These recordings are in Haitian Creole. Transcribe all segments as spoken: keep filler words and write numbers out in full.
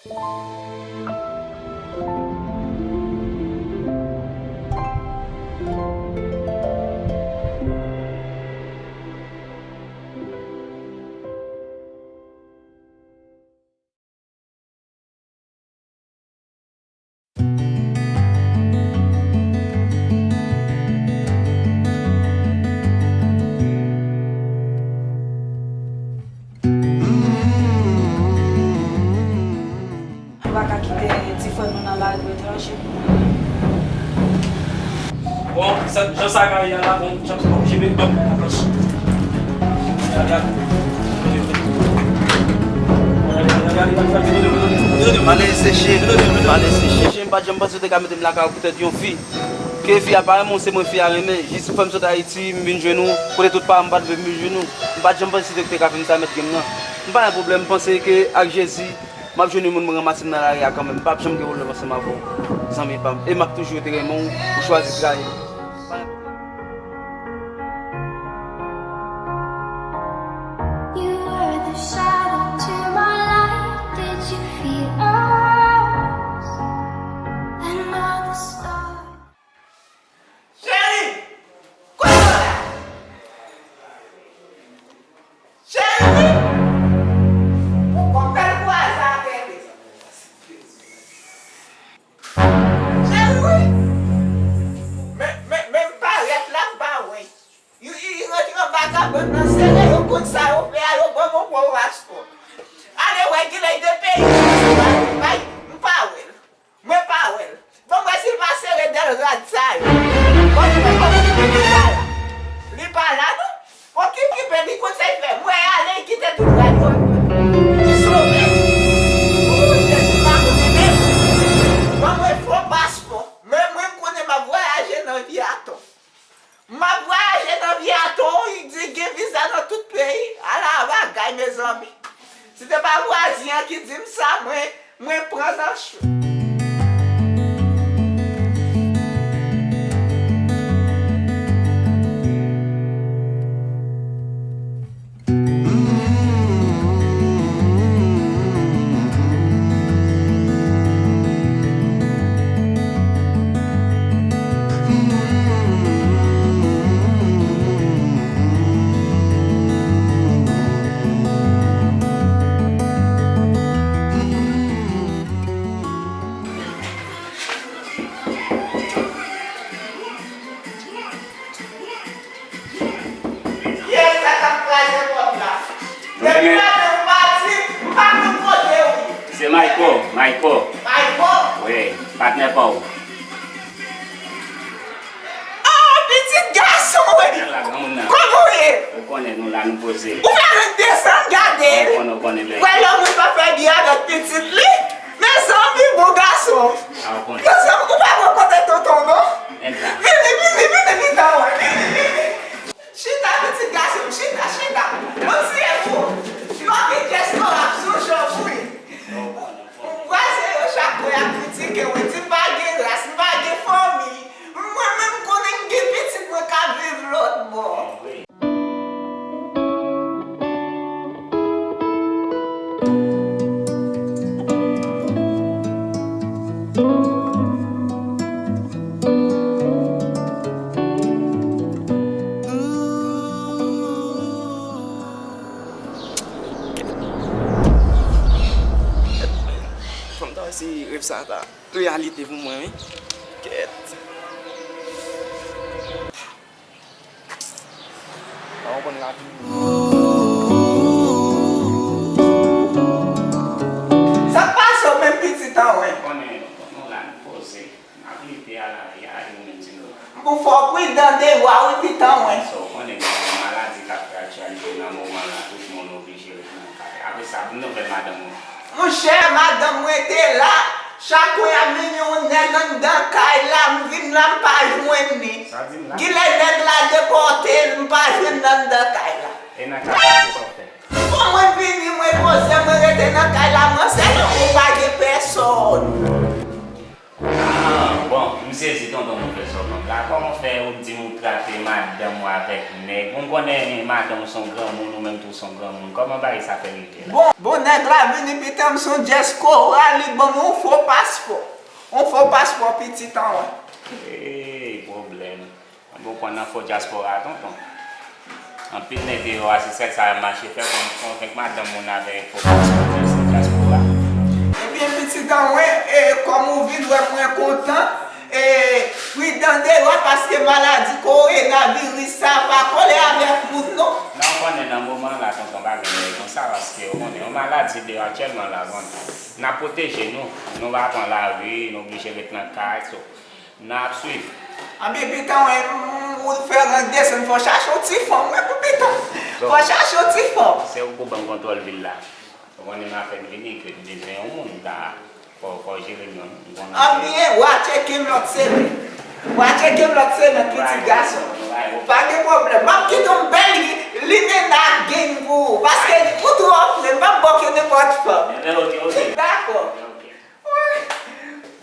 Nou pa ka kite ti frè nou nan lari etranje. Bon, sa, jan sa ka ye a la, bon, jan sa oblije met bòm nan planch. Pale seche, pale seche. M pa t janm panse yo te ka mete m lakay ou poutèt yon fi. Ke fi a pa renmen w, se mwen fi a renmen. Jis ou fè m sot Ayiti, m vin jwenn ou. Kote tout paran m pa t vle m vin jwenn ou. M pa t janm panse se te ou ki te ka fè m sa, mèt gang nan. M pa gen pwoblèm, m panse ke ak Jezi, m ap jwenn yon moun mwen ranmase m nan lari a kanmenm. M p ap janm gen pwoblèm ansanm avè w, zanmi pa m. E m ap toujou te renmen w, ou chwazi trayi m. You were the shadow to my light. Did you feel us? Another star. Cheri! Kote w la? Cheri! Ou konprann kwaze atè deja. Cheri, wi! Men, men, men m parèt la, m pa wè. Yo, yo, yo rantre anba kabann nan sere, yo konn sa yo fè a, yo ban m yon bon paspò. Ale wè, genlè de peyi, bay, bay, m pa wè l. Mwen pa wè l. Bon, mwen si l pa sere dèl rad sa yo. Bon, mwen pa wè l pa la. Li pa la, non. Bon, ki kipe li konn sa l fè. Mwen ale, l kite tout rad yo. Li sove. Ou Jezi pa konnen menm. Ban mwen fo paspò. Men mwen, m konnen m ap vwayaje nan vyaton. M ap vwayaje nan vyaton, li di gen viza nan tout peyi. Ala bagay, mezanmi. Si te pa vwazen an ki di m sa, mwen, mwen pran nan cho. Kiyès sa k ap kraze pòt la? Depi maten ou pati, m pa konn kote w ye. Se Mayko, Mayko. Mayko? Wi, patnè pa w. Oh, pitit gason, wi. Kòman w ye? Ou konnen nou la, nou poze. Ou fè ret desann gade l. Ou konnen, ou konnen lè. Wè lè moun pa fè byen avèk pitit li. Mezanmi, bon gason. Mezanmi, ou pa konn kote tonton, non? Vini, vini, vini, vini, non. Chita, pitit gason, chita, chita. Bon, si e pou. Mami Jess, non, ap sou chòf, wi. Vwazen yo chak lè y ap kritike mwen, di m pa gen ras, m pa gen fanmi. Mwen menm, m konnen m gen pitit mwen k ap viv lòt bò. Fò m ta wè si rèv sa ta reyalite pou mwen, wi. Kèt. Pa konprann lavi. Sa k pase w menm pitit an, wen? Konnen nou la, nou poze. N ap lite a la, ya, yo menm ti nou. Pou fò w pridan deyò a, wi, pitit an, wen. Sa w konnen, gen yon maladi k ap fè aktyalite nan moman la, tout moun oblije ret nan kay. Apre sa, bon nouvèl madanm ou. Monchè, madanm mwen te la, chak lè y ap mennen yon nèg anndan kay la, m vin la, m pa jwenn li. Sa di m la? Genlè nèg la depòte l, m pa jwenn l anndan kay la. E nan kay la, sa w fè? Bon, mwen vini, mwen poze, mwen rete nan kay la, mwen sèl, mwen pa gen pèsòn. Ah, bon, m Sezi tonton nouvèl sa w konn la. Kòman w fè ou di m ou trape madanm ou avèk nèg? Ou konnen madanm ou se yon granmoun, ou menm tou se yon granmoun. Kòman bagay sa fè rive la? Bon, bon, nèg la vini, pitit, m se yon dyaspora, li ban m yon fo paspò. Yon fo paspò, pitit an, wi. Hey, pwoblèm. Bon, pran nan fo dyaspora, tonton. Anpil nèg deyò a, se sèl sa y ap mache fè, kon-, konvenk madanm moun avèk fo paspò, se dyaspora. Ebyen, pitit an mwen, e, kòm ou vin wè mwen kontan, e, pridan deyò, paske maladi kowonaviris sa pa kole avèk moun, non. Non, ou konnen nan moman la, tonton, pa gen bagay konsa, paske ou konnen, yon maladi deyò aktyèlman la, bon, n ap pwoteje nou, nou pa pran lari, nou oblije ret nan kay, so, n ap swiv. Anben, pitit an, wi, m, m, ou fè rang desann, fò chache yon ti fanm, wi, pou pitit an. Fò chache yon ti fanm. Se ou pou ban m kontwòl vil la. Ou konnen m apèn vini, ke m bezwen yon moun, m ta, fò, fò jere m, non. M konnen. Anben, w a tcheke m lòt semèn. W a tcheke m lòt semèn, pitit gason. Pa gen pwoblèm. M ap kite yon bèl limena gang pou ou. Paske ou twò vle, m p ap ba w ke nenpòt fanm. Enben, oke, oke. Dakò. Oke.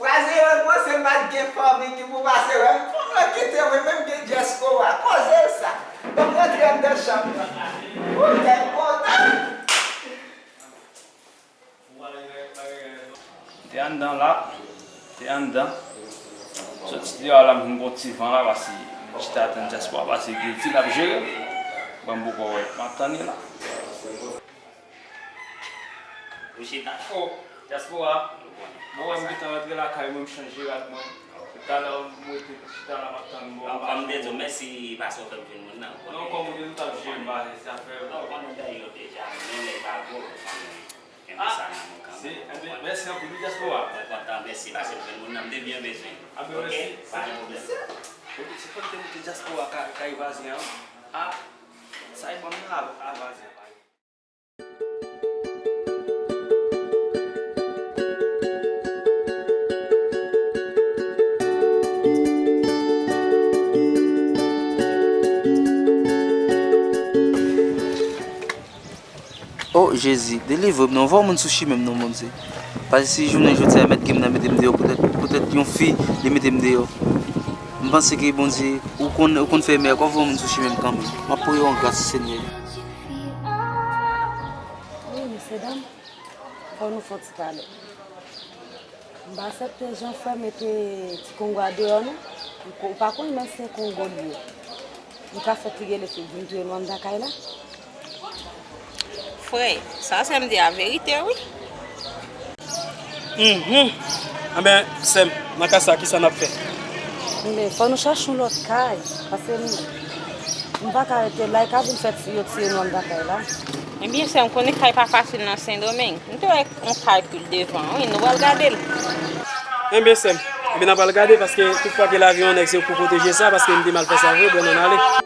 Brazil mwen panse m pa t gen fanmi ki pou pase wè m. Fanm lan kite mwen, menm gen dyaspora. Koze l sa. Ban m rantre anndan chanm nan. Ou tèt kontan. Te anndan la. Te anndan. Soti deyò la, m vin pran ti van la, pase m chita tann dyaspora, pase guilty l ap jere. Ban m poko wè. M ap tann li la. Ou chita. Oh, dyaspora. Bon, wè m gentan rantre lakay mwen, m chanje rad mwen. Talè m rete chita la, m ap tann bon. Kòm, kòm m te di w, mèsi paske w fè m jwenn moun nan. Non, kòm ou te di w t ap jere m, pa zafè. Non, ou konnen dèyè yo deja, men lè pa gwo, ou konnen. Kenbe sa nan men kanmenm. Mèsi anpil, wi, dyaspora. Mwen kontan, mèsi paske m jwenn moun nan, m te byen bezwen. Oke, pa gen pwoblèm. Epi ti fanm te moute dyaspora kay, kay vazen an. Ah, sa e fanm nan a, a vazen an. O Jezi, delivre m non, voye yon moun sou chimen m non, Bondye. Paske si jounen jodi a mèt gen m nan mete m deyò, poutèt, poutèt yon fi, li mete m deyò. M panse ke Bondye, ou konn, ou konn fè mèk, voye yon moun sou chimen m kanmenm. M ap priye w an gras, Senyè. Wi, mesye dam, fò nou fè yon ti pale. M pa aksepte jan frè mete ti Kongo a deyò non. Ou ko-, ou pa konn men se Kongo li ye. Li ka fèt li rele fi vin touye nou anndan kay la. Frè, sa sè m di a verite wi. Mhm. Anben, sè m, nan ka sa, kisa n ap fè? Men, fò nou chache yon lòt kay, paske m, m pa ka rete la, e ka vin fèt yo tiye nou anndan kay la. Ebyen, sè m, konnen kay pa fasil nan Sendomeng. M te wè yon kay pil devan, wi, nou pral gade l. Enben, sè m, enben, n a pral gade, paske tout fwa ke lavi yon nèg, se pou pwoteje sa, paske m te mal fè sa vre, bon, ann ale.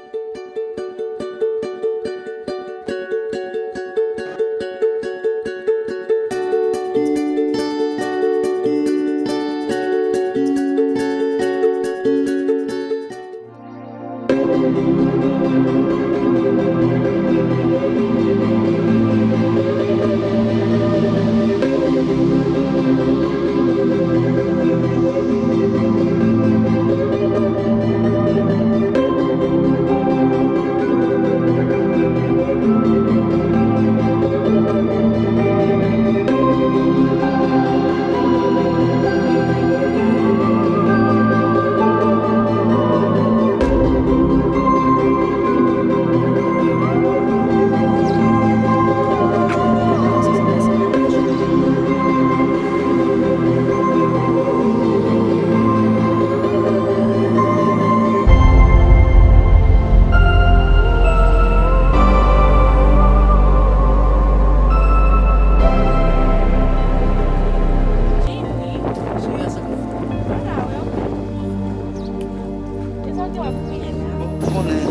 Ou konnen,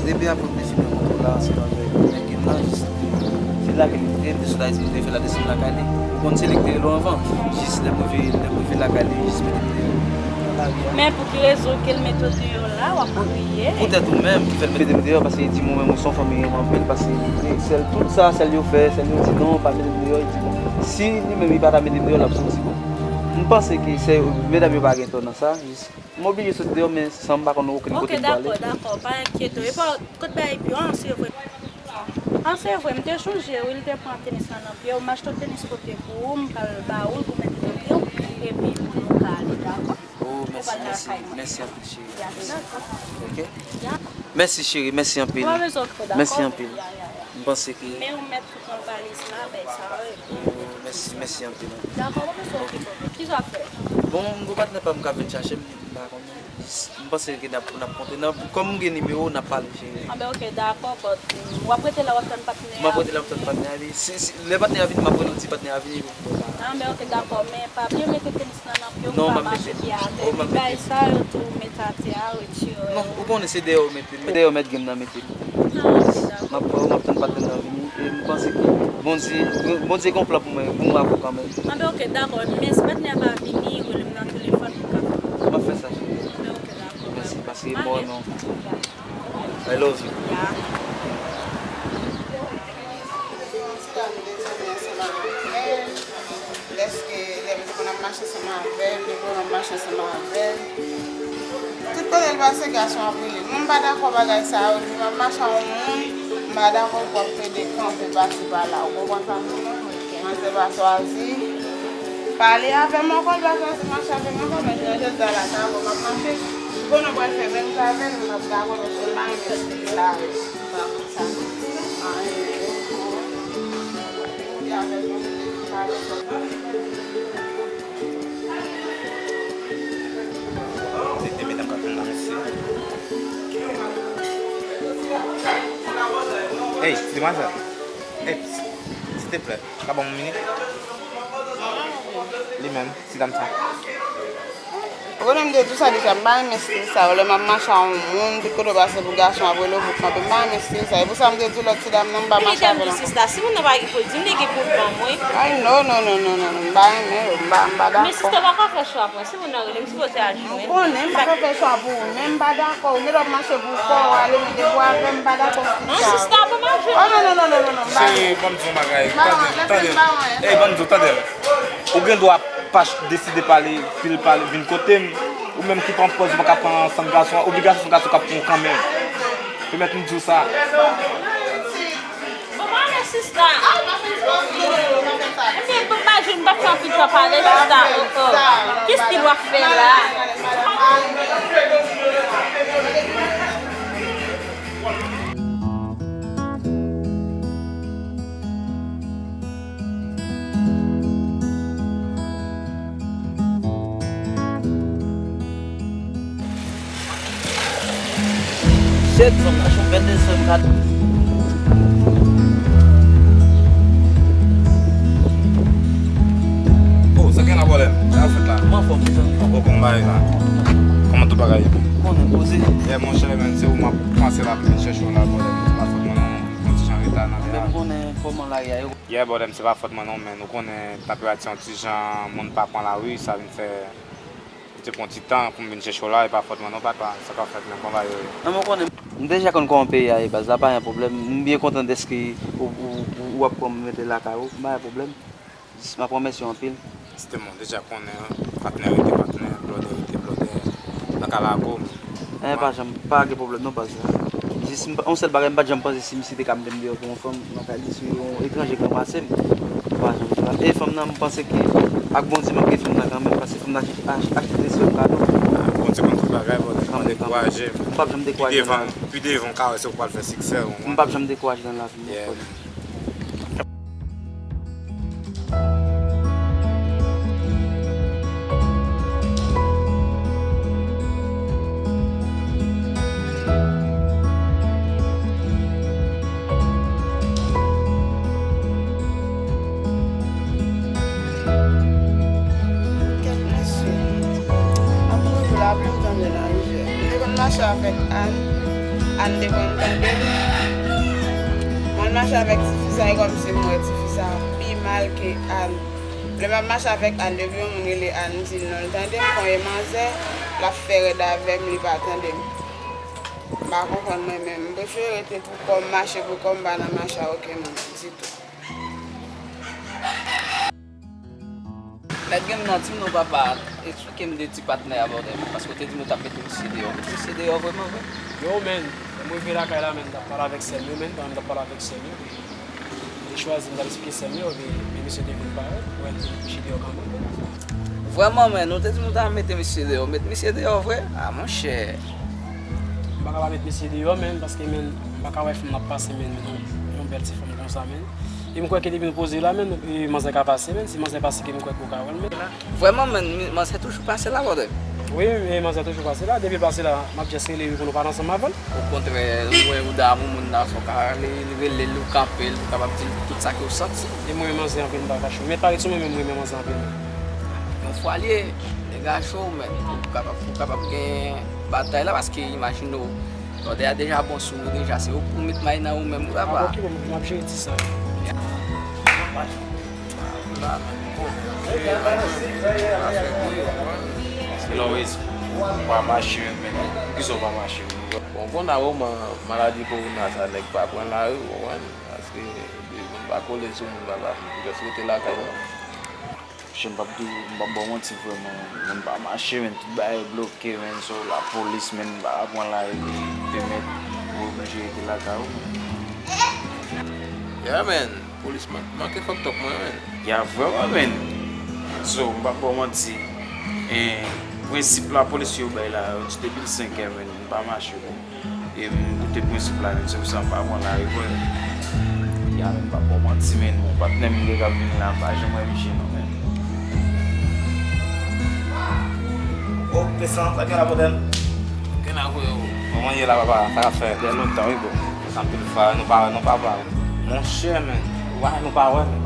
depi apre m te fini moto la ansanm avèk nèg gang lan, jis li lakay li te ye, m te sot Ayiti, m te fè l al desann lakay li. Ou konn se li ki te rele w anvan. Jis lè m rive, lè m rive lakay li, jis mete m deyò. Men pou ki rezon ke l mete w deyò la, w ap kriye? Poutèt ou menm ki fè l mete m deyò, paske li di m ou menm ou se yon fanm li renmen anpil, paske li, sèl tout sa, sèl yo fè, sèl yo di non, pa mete m deyò, li di bon. Si li menm li pa ta mete m deyò, l ap santi bon. M panse ke se medam yo pa gen tò nan sa, jis m oblije sot deyò, men san m pa konn okenn kote m prale. Ok, dakò, dakò, pa enkyete w. Epa, kot bagay pi yo? An, se vre. An, se vre, m te chonje, wi, l te pran tenis lan nan pye w. M achte yon tenis kote pou ou, m pral ba ou l pou mete nan pye w, epi pou nou ka ale, dakò? Oh, mèsi, mèsi, mèsi anpil, cheri. Mèsi. Ok? Mèsi, cheri, mèsi anpil. Mèsi anpil. M panse ke... Men ou mèt tou pran valiz la, bay sa yo. Oh, mèsi, mèsi anpil. Dakò, ou bezwen okipe w. Kisa w ap fè? Bon, m gon patnè pa m k ap vin chache m, m pa konnen. M panse ke n ap, n ap kontre nan, kòm m gen nimewo w, n ap pale, cheri. Anben, ok, dakò, but, mm, w ap rete la, w ap tann patnè a. M ap rete la, m ap tann patnè a, epi si, si, lè patnè a vini, m ap rele w, di patnè a vini, epi m pral la. Anben, ok, dakò, men pa bliye mete tenis lan nan pye w pou pa mache pye atè. Epi bagay sa yo tou, mete atè a, retire yo. Non, ou konnen se dèyè w mete. Dèyè w mèt gen m nan mete. Ah, ok, dakò. M ap, m ap tann patnè m nan vini. E m panse ke Bondye, Bondye gen yon plan pou mwen, pou mwen ak ou kanmenm. Anben, ok, dakò. Men si patnè a pa vini, rele m nan telefòn pou m ka fè. M ap fè sa, cheri. Anben, ok, dakò. Mèsi, paske mwen renmen w. I love you. Ya. Dèske lè m te konn ap mache ansanm avè l, depi lè m ap mache ansanm avè l, tout kote l pase, gason ap rele m. Mwen m pa dakò bagay sa yo, depi m ap mache ak yon moun, m pa dakò pou w ap plede kanpe pase pa la, ou konprann sa m di w? Manzè pa swazi pale avè m ankò, l pa swazi mache avè m ankò, men jounen jodi a la, sa ankò m ap mache. Konnen w pral fè menm travay, m ap dakò, paske m pa renmen stil sa yo. M pa konn sa. Anyen. Ou di avè l, bon, m te pale. Se de medam k ap vin nan, mesye. Ey, demwazèl. Ey, silteplè, ka ban m yon minit? Li menm, ti dam sa. Ou konnen m te di w sa deja, m pa renmen stil sa yo. Lè m ap mache ak yon moun, tout kote w pase pou gason ap rele w pou kanpe. M pa renmen stil sa. E pou sa m te di w lòt ti dam nan, m pa mache avè l ankò. Sista, si moun nan pa gen pou l di, m te gen pou l ban mwen. Ay, non, non, non, non, non, non, m pa renmen yo, m pa, m pa dakò. Men sista, w pa ka fè chwa pou mwen. Si moun nan rele m, m sipoze al jwenn. M konnen, m pa ka fè chwa pou ou, men m pa dakò. Ou genlè w ap mache pou kò w, ale mete pou avè m, m pa dakò stil sa. An, sista, ban m al jwenn. Oh, non, non, non, non, non, non, m pa renmen. Cheri, ban m di w yon bagay. Tande, tande. Ey, ban m di w, tande. Ou gen dwa pa ch-, deside pale, pil pale, vin kote m. Ou menm ki pran pòz ou pa ka pran ansanm gason an, obligasyon se gason k ap pran w kanmenm. Pèmèt m di w sa. Bon, m ale, sista. Ebyen, m pa jwenn, m pa fè anpil tan pale, sista. Oh, oh. Ki stil w ap fè la? Shit, fanm nan chonfè desann kat. Oh, sa gen la, bòlèm? Sa ap fèt la? Mwen anfòm, wi, zanmi. Bon, bon, bay la. Kòman tout bagay ye? Konnen poze. Yeah, monchè, men se ou m ap panse la pou vin chèche w la, bòlèm. Se pa fòt mwen non, yon ti jan reta nan vye a. Men m konnen kòman lari a ye. Yeah, bòlèm, se pa fòt mwen non, men nou konnen tanperati an ti jan, moun pa pran lari, sa vin fè m te pran ti tan pou m vin chèche w la, e pa fòt mwen non, papa, sa k ap fèt menm konba yo ye. Non, men w konnen, m deja konn kòman peyi a ye, baz, la pa gen pwoblèm. M byen kontan dèske ou, ou, ou, ou ap pran m mete lakay ou, m pa gen pwoblèm. Jis m ap remèsye w anpil. Justement, deja konnen, patnè rete patnè, blòdè rete blòdè. Nan ka lago. Anyen pa janm, pa gen pwoblèm non, baz. Jis m pa, yon sèl bagay, m pa t janm panse si misye te ka mete m deyò pou yon fanm nan kay li, si yon etranje k ranmase m. M pa janm sa. E fanm nan, m panse ke ak Bondye m ap gen fanm nan kanmenm, paske fanm nan ach-, ach-, achte de sèl kado. Ah, Bondye konn tout bagay, bro. Kanmenm, kanmenm. M p ap janm dekouraje nan lavi. Pi devan, pi devan, w ka wè se ou k pral fè siksè, ou konprann? M p ap janm dekouraje nan lavi m, ou konprann? Kèt mesye, m ap kouri pou lapli, m tonbe nan rivyè. M te konn mache avèk Ann, Ann te konn tande m. Mwen mache avèk tifi sa, e kòmsi m wè tifi sa pi mal ke Ann. Lè m ap mache avèk Ann, depi yon moun rele Ann, m di l non, l tande m, konye manzè, l ap fè rèd avè m, li pa tande m. M pa konprann mwen menm. M prefere rete pou kò m, mache pou kò m, m pa nan mache ak okenn moun ditou. Nèg gen m nan, di m non papa, eksplike m de ti patnè a, brother, paske w te di m ou t ap mete misye deyò. Ou mete misye deyò vrèman vre? Yo, man, lè m rive lakay la, man, m t ap pale avèk sè m yo, man, pandan m t ap pale avèk sè m yo, epi m te chwazi, m t ap eksplike sè m yo, epi men misye te vin parèt, wè, m te met misye deyò kanmenm, man. Vrèman, man, ou te di m ou t ap mete misye deyò, ou mete misye deyò vre? A, monchè. M pa ka pa met misye deyò, man, paske, man, m pa ka wè fanm nan ap pase, man, yon, yon bèl ti fanm konsa, man. E m kwè ke depi nou poze la, man, e manzè ka pase, man. Si manzè pase, ke m kwè ke w ka wè l, man. Vrèman, man, mi- manzè toujou pase la, brother? Wi, e manzè toujou pase la. Depi l pase la, m ap just rele wi pou nou pale ansanm avè l. Okontrè, ou wè ou damou moun nan, fò w ka rele l, rele l, ou kanpe l, ou kapab di l tout sa ke w santi. E mwen, manzè anpil, m pa kache w. Men pale sou mwen, men mwen, men manzè anpil. Yon fwa l ye, nèg a cho, man. Pou w kapab, pou w kapab gen batay la, paske imajine w, lòdè a deja bon sou ou deja, se ou pou met may nan ou menm, papa. Ah, ok, bon, m ap jere ti sa. Hello, Wiz. Ou pa mache menm, men poukisa ou pa mache menm? Bon, konn a moman maladi kowona sa, nèg pa pran lari, ou konprann? Paske moun pa kole sou moun, papa. Jis rete lakay nou. Monchè, m p ap di w, m p ap ba w manti vrèman, moun pa mache, men tout bagay bloke, men so lapolis, men m pa ka pran lari, te mèt, ou oblije rete lakay ou, men. Yeah, man, polis man- manke fucked up mwen, man. Yeah, vrèman, man. So, m p ap ba w manti, en, prensip lapolis yo bay la, yo di depi l senk è, man, m pa mache, man. E m goute prensip la, men se pou sa m pa pran lari, bro. Ya, men m pa ba w manti, men, bon, patnè m gen k ap vini la, m pa janm wè misye non, men. Oh, pesan, sa gen la, bòdèl? Gen la, bro. Kòman ye la, papa? Sa k ap fèt? Gen lontan, wi, bro. Sa anpil fwa, nou pa wè, nou pa wè. Monchè, men, why nou pa wè, men?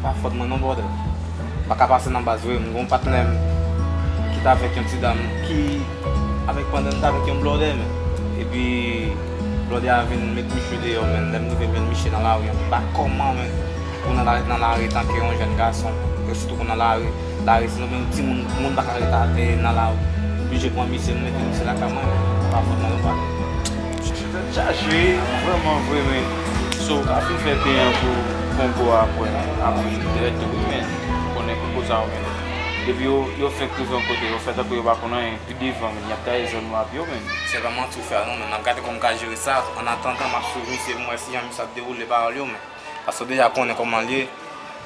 Pa fòt mwen non, bòdèl. M pa ka pase nan baz vre, m gon patnè m ki t avèk yon ti dam ki avèk pandan m t avèk yon blòdè, men. Epi blòdè a vin met misye deyò, men. Lè m rive m jwenn misye nan lari, m pa kòman, men, pou nan lari, nan lari tanke yon jèn gason, e sitou pou nan lari, lari, sinon menm timoun, moun pa ka ret atè nan lari. Oblije pran misye, m mete misye lakay mwen, men. Pa fòt mwen non, patnè. Tèt chaje, vrèman vre, men. So, w ka fin fè pen an pou Kongo apre, apre li trè tou, wi, men. Ou konnen Kongo sa yo, men. Depi yo, yo fenk rive yon kote, yo fè tankou yo pa konn anyen, pi devan, men, y ap taye zòn w ap yo, men. Se pa manti w fè a, non, men. N ap gade kòman m ka jere sa. Annatandan, m ap swiv misye pou m wè si jan misye ap dewoule pawòl yo, men. Paske w deja konnen kòman l ye.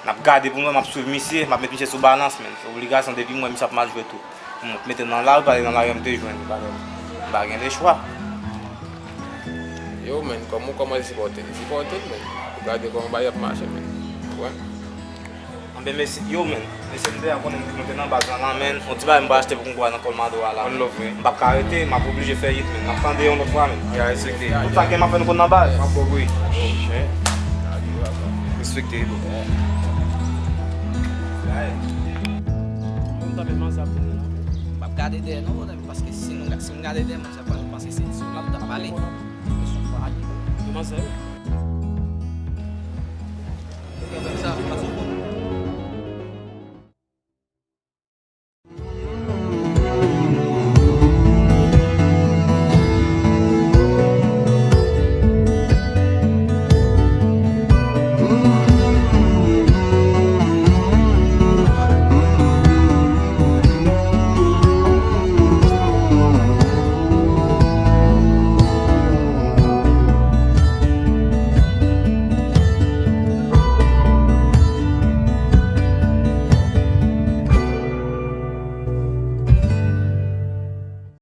N ap gade pou m wè, m ap swiv misye, m ap met misye sou balans, men. Se obligasyon, depi m wè misye ap mal jwe tou. M mete l nan lari, pale nan lari, m te jwenn li, pale. M pa gen lechwa. Yo, men, kòman w kòmanse sipòte l? Sipòte l, men. Pou gade kòman bagay ap mache, men. Ou konprann? Anben, mesi, yo, men. Mesi, m deja konnen m te monte nan baz lan, la, men. Yon ti bagay m pral achte pou Kongo a nan Colmado a, la. One love, wi. M p ap ka rete, m ap oblije fè hit, men. M ap tande yon lòt fwa, men. Ya, respekte. Tout sa gen, m ap fè nou konn nan baz. M ap bo wi. Respekte, bro. Mwen, m t ap met manzè ap vini la. M p ap gade dèyè, non, bro. Paske si nou, si m gade dèyè, manzè pral panse se sou mwen m t ap pale. Manzè, wi.